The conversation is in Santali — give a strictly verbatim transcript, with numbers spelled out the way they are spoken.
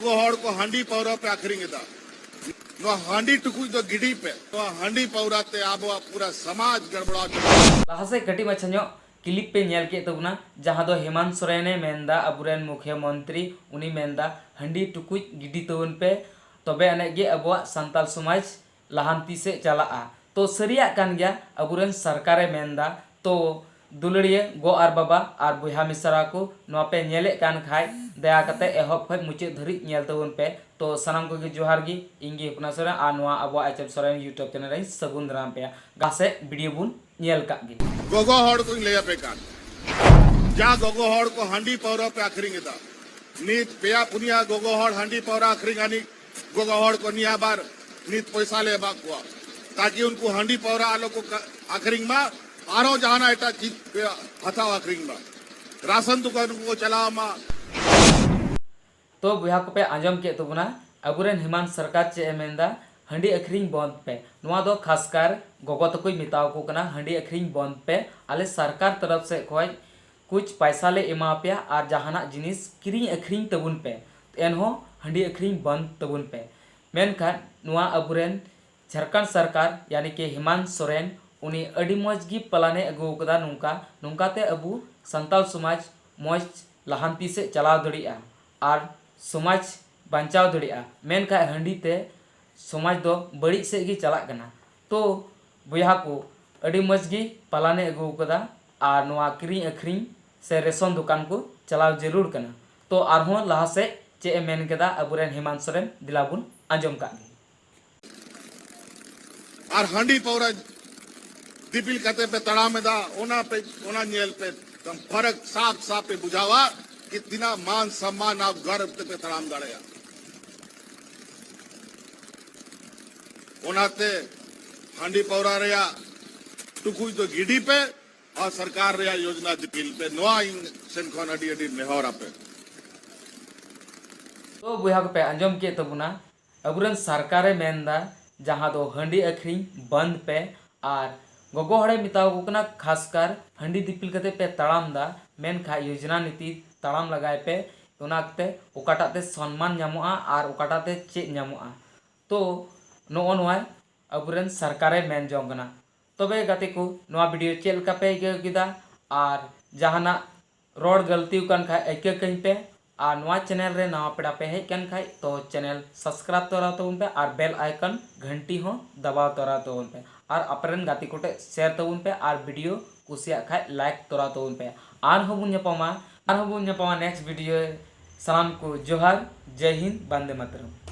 ᱜᱚᱜᱚ ᱦᱚᱲ ᱠᱚ ᱦᱟᱺᱰᱤ ᱯᱟᱹᱣᱨᱟᱹ ᱯᱮ ᱟᱹᱠᱷᱨᱤᱧ ᱮᱫᱟ᱾ ᱱᱚᱣᱟ ᱦᱟᱺᱰᱤ ᱴᱩᱠᱩᱡ ᱫᱚ ᱜᱤᱰᱤ ᱯᱮ᱾ ᱱᱚᱣᱟ ᱦᱟᱺᱰᱤ ᱯᱟᱹᱣᱨᱟᱹ ᱛᱮ ᱟᱵᱚᱣᱟᱜ ᱯᱩᱨᱟᱹ ᱥᱚᱢᱟᱡᱽ ᱜᱟᱲᱵᱟᱲᱟᱣ ᱪᱟᱵᱟᱜᱼᱟ᱾ ᱞᱟᱦᱟ ᱥᱮᱫ ᱠᱟᱹᱴᱤᱡ ᱢᱟᱪᱷᱟ ᱧᱚᱜ clip ᱯᱮ ᱧᱮᱞ ᱠᱮᱫ ᱛᱟᱵᱚᱱᱟ, ᱡᱟᱦᱟᱸ ᱫᱚ ᱦᱮᱢᱟᱱᱛ ᱥᱚᱨᱮᱱᱮ ᱢᱮᱱᱫᱟ, ᱟᱵᱚᱨᱮᱱ ᱢᱩᱠᱷᱭᱟᱹ ᱢᱚᱱᱛᱨᱤ, ᱩᱱᱤ ᱢᱮᱱᱫᱟ, "ᱦᱟᱺᱰᱤ ᱴᱩᱠᱩᱡ ᱜᱤᱰᱤ ᱛᱟᱵᱚᱱ ᱯᱮ, ᱛᱚᱵᱮ ᱟᱹᱱᱤᱡ ᱜᱮ ᱟᱵᱚᱣᱟᱜ ᱥᱟᱱᱛᱟᱞ ᱥᱚᱢᱟᱡᱽ ᱞᱟᱦᱟᱱᱛᱤ ᱥᱮᱫ ᱪᱟᱞᱟᱜᱼᱟ᱾" ᱛᱚ ᱥᱟᱹᱨᱤᱭᱟᱜ ᱠᱟᱱ ᱜᱮᱭᱟ, ᱟᱵᱚᱨᱮᱱ ᱥᱚᱨᱠᱟᱨᱮ ᱢᱮᱱᱫᱟ᱾ ᱛᱚ ᱫᱩᱞᱟᱹᱲᱤᱭᱟᱹ ᱜᱚ ᱟᱨ ᱵᱟᱵᱟ ᱟᱨ ᱵᱚᱭᱦᱟ ᱢᱤᱥᱨᱟ ᱠᱚ, ᱱᱚᱣᱟ ᱯᱮ ᱧᱮᱞᱮᱫ ᱠᱟᱱ ᱠᱷᱟᱡ, ᱫᱟᱭᱟ ᱠᱟᱛᱮ ᱮᱦᱚᱵ ᱠᱷᱚᱡ ᱢᱩᱪᱟᱹᱫ ᱫᱷᱟᱹᱨᱤᱡ ᱧᱮᱞ ᱛᱟᱵᱚᱱ ᱯᱮ᱾ ᱛᱚ ᱥᱟᱱᱟᱢ ᱠᱚᱜᱮ ᱡᱚᱦᱟᱨ ᱜᱮ, ᱤᱧ ᱜᱮ ᱦᱩᱯᱱᱟ ᱥᱚᱨᱮᱱ ᱟᱨ ᱱᱚᱣᱟ ᱟᱵᱚᱣᱟᱜ H app Soren YouTube channel ᱨᱮᱧ ᱥᱟᱹᱜᱩᱱ ᱫᱟᱨᱟᱢ ᱯᱮᱭᱟ᱾ ᱜᱟᱥᱮ video ᱵᱚᱱ ᱧᱮᱞ ᱠᱟᱜ ᱜᱮ᱾ ᱜᱚᱜᱚ ᱦᱚᱲ ᱠᱚᱧ ᱞᱟᱹᱭ ᱟᱯᱮ ᱠᱟᱱ, ᱡᱟ ᱜᱚᱜᱚ ᱦᱚᱲ ᱠᱚ ᱦᱟᱺᱰᱤ ᱯᱟᱹᱣᱨᱟᱹ ᱯᱮ ᱟᱹᱠᱷᱨᱤᱧ ᱮᱫᱟ, ᱱᱤᱛ ᱯᱮᱭᱟ ᱯᱩᱱᱭᱟ ᱜᱚᱜᱚ ᱦᱚᱲ ᱦᱟᱺᱰᱤ ᱯᱟᱹᱣᱨᱟᱹ ᱟᱹᱠᱷᱨᱤᱧ ᱟᱹᱱᱤᱡ ᱜᱚᱜᱚ ᱦᱚᱲ ᱠᱚ ᱱᱤᱭᱟᱹ ᱵᱟᱨ ᱱᱤᱛ ᱯᱚᱭᱥᱟ ᱞᱮ ᱮᱢᱟ ᱠᱚᱣᱟ, ᱛᱟᱠᱤ ᱩᱱᱠᱩ ᱦᱟᱺᱰᱤ ᱯᱟᱹᱣᱨᱟᱹ ᱟᱞᱚ ᱠᱚ ᱠᱟ-, ᱟᱹᱠᱷᱨᱤᱧ ᱢᱟ, ᱟᱨᱚ ᱡᱟᱦᱟᱱᱟᱜ ᱮᱴᱟᱜ ᱪᱤᱡᱽ ᱯᱮ ᱦᱟᱛᱟᱣ ᱟᱹᱠᱷᱨᱤᱧ ᱢᱟ, ᱨᱟᱥᱚᱱ ᱫᱚᱠᱟᱱ ᱠᱚ ᱪᱟᱞᱟᱣ ᱢᱟ᱾ ᱛᱚ ᱵᱚᱭᱦᱟ ᱠᱚᱯᱮ ᱟᱸᱡᱚᱢ ᱠᱮᱫ ᱛᱟᱵᱚᱱᱟ, ᱟᱵᱚᱨᱮᱱ ᱦᱮᱢᱟᱱᱛ ᱥᱚᱨᱠᱟᱨ ᱪᱮᱫ ᱮ ᱢᱮᱱᱫᱟ, ᱦᱟᱺᱰᱤ ᱟᱹᱠᱷᱨᱤᱧ ᱵᱚᱱᱫ ᱯᱮ᱾ ᱱᱚᱣᱟ ᱫᱚ ᱠᱷᱟᱥᱠᱟᱨ ᱜᱚᱜᱚ ᱛᱟᱠᱚᱭ ᱢᱮᱛᱟᱣ ᱠᱚ ᱠᱟᱱᱟ, ᱦᱟᱺᱰᱤ ᱟᱹᱠᱷᱨᱤᱧ ᱵᱚᱱᱫ ᱯᱮ᱾ ᱟᱞᱮ ᱥᱚᱨᱠᱟᱨ ᱛᱚᱨᱚᱯ ᱥᱮᱫ ᱠᱷᱚᱡ ᱠᱩᱪ ᱯᱟᱭᱥᱟ ᱞᱮ ᱮᱢᱟ ᱯᱮᱭᱟ ᱟᱨ ᱡᱟᱦᱟᱱᱟᱜ ᱡᱤᱱᱤᱥ ᱠᱤᱨᱤᱧ ᱟᱹᱠᱷᱨᱤᱧ ᱛᱟᱵᱚᱱ ᱯᱮ, ᱮᱱᱦᱚᱸ ᱦᱟᱺᱰᱤ ᱟᱹᱠᱷᱨᱤᱧ ᱵᱚᱱᱫ ᱛᱟᱵᱚᱱ ᱯᱮ᱾ ᱢᱮᱱᱠᱷᱟᱱ ᱱᱚᱣᱟ ᱟᱵᱚᱨᱮᱱ ᱡᱷᱟᱲᱠᱷᱚᱸᱰ ᱥᱚᱨᱠᱟᱨ, ᱭᱟᱱᱤ ᱠᱤ ᱦᱮᱢᱟᱱᱛ ᱥᱚᱨᱮᱱ, ᱩᱱᱤ ᱟᱹᱰᱤ ᱢᱚᱡᱽ ᱜᱮ ᱯᱞᱟᱱᱮ ᱟᱹᱜᱩ ᱟᱠᱟᱫᱟ᱾ ᱱᱚᱝᱠᱟ, ᱱᱚᱝᱠᱟᱛᱮ ᱟᱵᱚ ᱥᱟᱱᱛᱟᱞ ᱥᱚᱢᱟᱡᱽ ᱢᱚᱡᱽ ᱞᱟᱦᱟᱱᱛᱤ ᱥᱮᱫ ᱪᱟᱞᱟᱣ ᱫᱟᱲᱮᱭᱟᱜᱼᱟ ᱟᱨ ᱥᱚᱢᱟᱡᱽ ᱵᱟᱧᱪᱟᱣ ᱫᱟᱲᱮᱭᱟᱜᱼᱟ᱾ ᱢᱮᱱᱠᱷᱟᱱ ᱦᱟᱺᱰᱤ ᱛᱮ ᱥᱚᱢᱟᱡᱽ ᱫᱚ ᱵᱟᱹᱲᱤᱡ ᱥᱮᱫ ᱜᱮ ᱪᱟᱞᱟᱜ ᱠᱟᱱᱟ᱾ ᱛᱚ ᱵᱚᱭᱦᱟ ᱠᱚ, ᱟᱹᱰᱤ ᱢᱚᱡᱽ ᱜᱮ ᱯᱞᱟᱱᱮ ᱟᱹᱜᱩ ᱟᱠᱟᱫᱟ ᱟᱨ ᱱᱚᱣᱟ ᱠᱤᱨᱤᱧ ᱟᱹᱠᱷᱨᱤᱧ ᱥᱮ ᱨᱮᱥᱚᱱ ᱫᱚᱠᱟᱱ ᱠᱚ ᱪᱟᱞᱟᱣ ᱡᱟᱹᱨᱩᱲ ᱠᱟᱱᱟ᱾ ᱛᱚ ᱟᱨᱦᱚᱸ ᱞᱟᱦᱟ ᱥᱮᱫ ᱪᱮᱫ ᱮ ᱢᱮᱱ ᱠᱮᱫᱟ ᱟᱵᱚᱨᱮᱱ ᱦᱮᱢᱟᱱᱛ ᱥᱚᱨᱮᱱ, ᱫᱮᱞᱟ ᱵᱚᱱ ᱟᱸᱡᱚᱢ ᱠᱟᱜ ᱜᱮ᱾ ᱟᱨ ᱦᱟᱺᱰᱤ ᱯᱟᱹᱣᱨᱟᱹ ᱫᱤᱯᱤᱞ ᱠᱟᱛᱮ ᱯᱮ ᱛᱟᱲᱟᱢ ᱮᱫᱟ, ᱚᱱᱟ ᱯᱮ, ᱚᱱᱟ ᱧᱮᱞ ᱯᱮ, ᱮᱠᱫᱚᱢ ᱯᱷᱟᱨᱟᱠ ᱥᱟᱯ ᱥᱟᱯ ᱯᱮ ᱵᱩᱡᱷᱟᱹᱣᱟ ᱠᱤ ᱛᱤᱱᱟᱹᱜ ᱢᱟᱱ ᱥᱚᱢᱢᱟᱱ ᱟᱨ ᱜᱚᱨᱵ ᱛᱮᱯᱮ ᱛᱟᱲᱟᱢ ᱫᱟᱲᱮᱭᱟᱜᱼᱟ᱾ ᱚᱱᱟᱛᱮ ᱦᱟᱺᱰᱤ ᱯᱟᱹᱣᱨᱟᱹ ᱨᱮᱭᱟᱜ ᱴᱩᱠᱩᱡ ᱫᱚ ᱜᱤᱰᱤ ᱯᱮ ᱟᱨ ᱥᱚᱨᱠᱟᱨ ᱨᱮᱭᱟᱜ ᱭᱳᱡᱽᱱᱟ ᱫᱤᱯᱤᱞ ᱯᱮ, ᱱᱚᱣᱟ ᱤᱧ ᱥᱮᱱ ᱠᱷᱚᱱ ᱟᱹᱰᱤ ᱟᱹᱰᱤ ᱱᱮᱦᱚᱨ ᱟᱯᱮ᱾ ᱛᱚ ᱵᱚᱭᱦᱟ ᱠᱚᱯᱮ ᱟᱸᱡᱚᱢ ᱠᱮᱫ ᱛᱟᱵᱚᱱᱟ, ᱟᱵᱚᱨᱮᱱ ᱥᱚᱨᱠᱟᱨᱮ ᱢᱮᱱᱫᱟ ᱡᱟᱦᱟᱸ ᱫᱚ ᱦᱟᱺᱰᱤ ᱟᱹᱠᱷᱨᱤᱧ ᱵᱚᱱᱫ ᱯᱮ, ᱟᱨ ᱜᱚᱜᱚ ᱦᱚᱲᱮ ᱢᱮᱛᱟ ᱠᱚ ᱠᱟᱱᱟ ᱠᱷᱟᱥᱠᱟᱨ ᱦᱟᱺᱰᱤ ᱫᱤᱯᱤᱞ ᱠᱟᱛᱮ ᱯᱮ ᱛᱟᱲᱟᱢ ᱫᱟ, ᱢᱮᱱᱠᱷᱟᱱ ᱭᱳᱡᱽᱱᱟ ᱱᱤᱛᱤ ᱛᱟᱲᱟᱢ ᱞᱟᱜᱟᱭ ᱯᱮ᱾ ᱚᱱᱟᱛᱮ ᱚᱠᱟᱴᱟᱜ ᱛᱮ ᱥᱚᱱᱢᱟᱱ ᱧᱟᱢᱚᱜᱼᱟ ᱟᱨ ᱚᱠᱟᱴᱟᱜ ᱛᱮ ᱪᱮᱫ ᱧᱟᱢᱚᱜᱼᱟ᱾ ᱛᱚ ᱱᱚᱜᱼᱚ ᱱᱚᱣᱟ ᱟᱵᱚᱨᱮᱱ ᱥᱚᱨᱠᱟᱨᱮ ᱢᱮᱱ ᱡᱚᱝ ᱠᱟᱱᱟ᱾ ᱛᱚᱵᱮ ᱜᱟᱛᱮ ᱠᱚ, ᱱᱚᱣᱟ video ᱪᱮᱫ ᱞᱮᱠᱟ ᱯᱮ ᱟᱹᱭᱠᱟᱹᱣ ᱠᱮᱫᱟ? ᱟᱨ ᱡᱟᱦᱟᱱᱟᱜ ᱨᱚᱲ ᱜᱟᱹᱞᱛᱤ ᱟᱠᱟᱱ ᱠᱷᱟᱡ ᱟᱹᱭᱠᱟᱹ ᱠᱟᱹᱧ ᱯᱮ᱾ ᱟᱨ ᱱᱚᱣᱟ channel ᱨᱮ ᱱᱟᱣᱟ ᱯᱮᱲᱟ ᱯᱮ ᱦᱮᱡ ᱠᱟᱱ ᱠᱷᱟᱡ ᱛᱚ channel subscribe ᱛᱚᱨᱟ ᱛᱟᱵᱚᱱ ᱯᱮ ᱟᱨ bell icon ᱜᱷᱟᱱᱴᱤ ᱦᱚᱸ ᱫᱟᱵᱟᱣ ᱛᱚᱨᱟ ᱛᱟᱵᱚᱱ ᱯᱮ᱾ ᱟᱨ ᱟᱯᱮᱨᱮᱱ ᱜᱟᱛᱮ ᱠᱚᱴᱷᱮᱡ share ᱛᱟᱵᱚᱱ ᱯᱮ ᱟᱨ video ᱠᱩᱥᱤᱭᱟᱜ ᱠᱷᱟᱡ like ᱛᱚᱨᱟ ᱛᱟᱵᱚᱱ ᱯᱮ᱾ ᱟᱨᱦᱚᱸ ᱵᱚᱱ ᱧᱟᱯᱟᱢᱟ, ᱟᱨᱦᱚᱸ ᱵᱚᱱ ᱧᱟᱯᱟᱢᱟ next video᱾ ᱥᱟᱱᱟᱢ ᱠᱚ ᱡᱚᱦᱟᱨ, ᱡᱟᱭ ᱦᱤᱱᱫ, ᱵᱟᱱᱫᱮ ᱢᱟᱛᱨᱚᱢ᱾